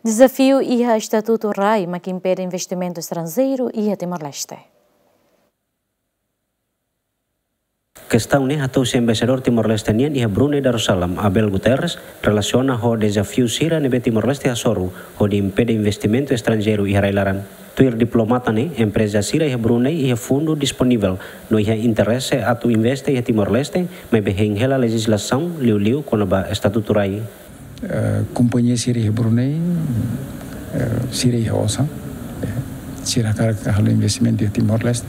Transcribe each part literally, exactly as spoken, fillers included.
Dezafiu iha estatutu rai mak impede investimentu estranjeiru iha Timor-Leste. Kestaun ne'e hato'o husi Embaixadór Timor-Leste nian iha Brunei Darussalam, Abel Guterres, relasiona ho dezafiu sira ne'ebé Timor-Leste hasoru hodi impede investimentu estranjeiru iha rai-laran. Tuir diplomata ne'e, empreza sira iha Brunei iha fundu disponivel no iha interese atu investe iha Timor-Leste, maibé hein hela lejizlasaun liuliu kona-ba estatutu rai. Eh, kompañia sira iha Brunei, eh, sira iha osan, eh, sira hakarak halo investimentu iha Timor-Leste.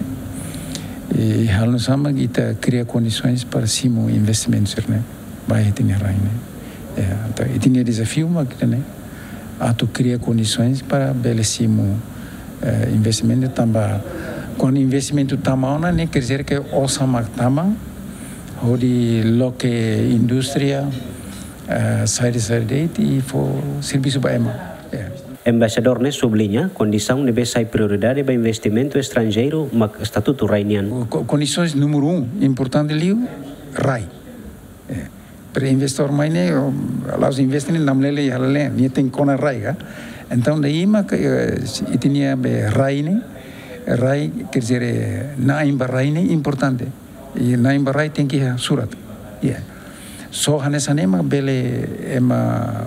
I halo nu'usá mak ita kria kondisoens para simu investimentu sira-ne'e ba iha ita-nia rai ne'e. Eh, entaun ita-nia dezafiu mak ita-nia atu kria kondisoens para bele simu, eh, investimentu tanba kuandu investimentu tama ona ne'e, quer dizer que osan mak tama, hodi loke indústria, eh, saida saida de'it i fó servisu ba ema. Eh. Embaixadór ne'e subliña, kondisaun ne'ebé sai prioridade ba investimentu estranjeiru mak estatutu rai nian. Ko-, kondisoens númeru um, importante liu, rai. Eh, para investidór mai ne'e, o, la'ós investe ne'e namlele iha lalehan, nia tenke kona rai ka. Entaun, daí mak, eh, ita-nia be rai ne'e, rai, quer dizer, eh, na'in ba rai ne'e importante. I na'in ba rai tenke iha surat. Ya. Só hanesan ne'e mak bele ema,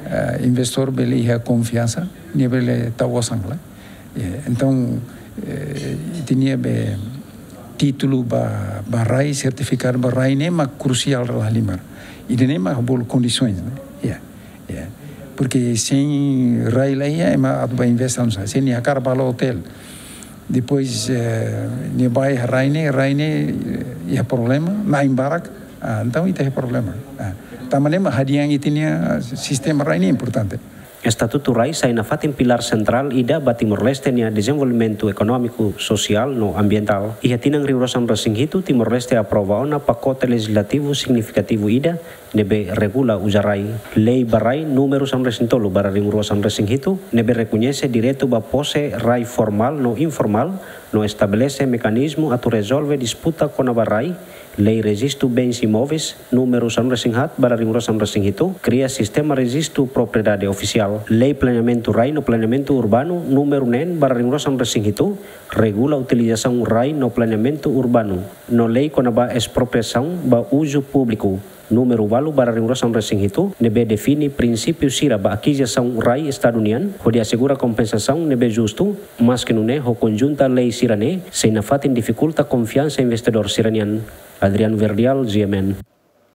eh, investidór bele iha konfiansa, nia bele tau osan lai. Ya. Entaun, eh, ita-nia be títulu ba, ba rai, sertifikadu ba rai ne'e mak krusiál dala halimar. Ida-ne'e mak bolu kondisoens, ne'e. Ya. Ya. Porque sein rai la iha, ema atu ba investe oinsá. Se nia hakarak ba halo otél. Depois, eh, nia ba iha rai ne'e, rai ne'e, eh, iha problema, na'in barak, ah, entaun ita iha problema. Ah, tanba ne'e mak hadi'a ita-nia sistema rai ne'e importante. Estatutu rai sai nafatin pilár sentrál ida ba Timor-Leste nia dezenvolvimentu ekonómiku, sosiál no ambientál. Iha tinan rihun ruasan resin hitu, Timor-Leste aprova ona pakote lejizlativu signifikativu ida ne'ebé regula uza rai. Lei ba rai númeru sanulu resin tolu barra rihun ruasan resin hitu, ne'ebé rekoñese direitu ba pose rai formál no informál, no estabelese mekanizmu atu rezolve disputa kona-ba rai. Lei Rejistu Bens Imóveis númeru sanulu resin haat barra rihun ruasan resin hitu, kria sistema rejistu propriedade ofisiál. Lei Planeamentu Rai no Planeamentu Urbanu númeru neen barra rihun ruasan resin hitu, regula utilizasaun rai no planeamentu urbanu, no lei kona-ba espropriasaun ba uzu públiku númeru ualu barra rihun ruasan resin hitu, ne'ebé define prinsípiu sira ba akizisaun rai Estadu nian, hodi asegura kompensasaun ne'ebé justu, maske nune'e ho konjunta lei sira-ne'e, sei nafatin difikulta konfiansa investidór sira-nian. Adriano Verdial, G M N.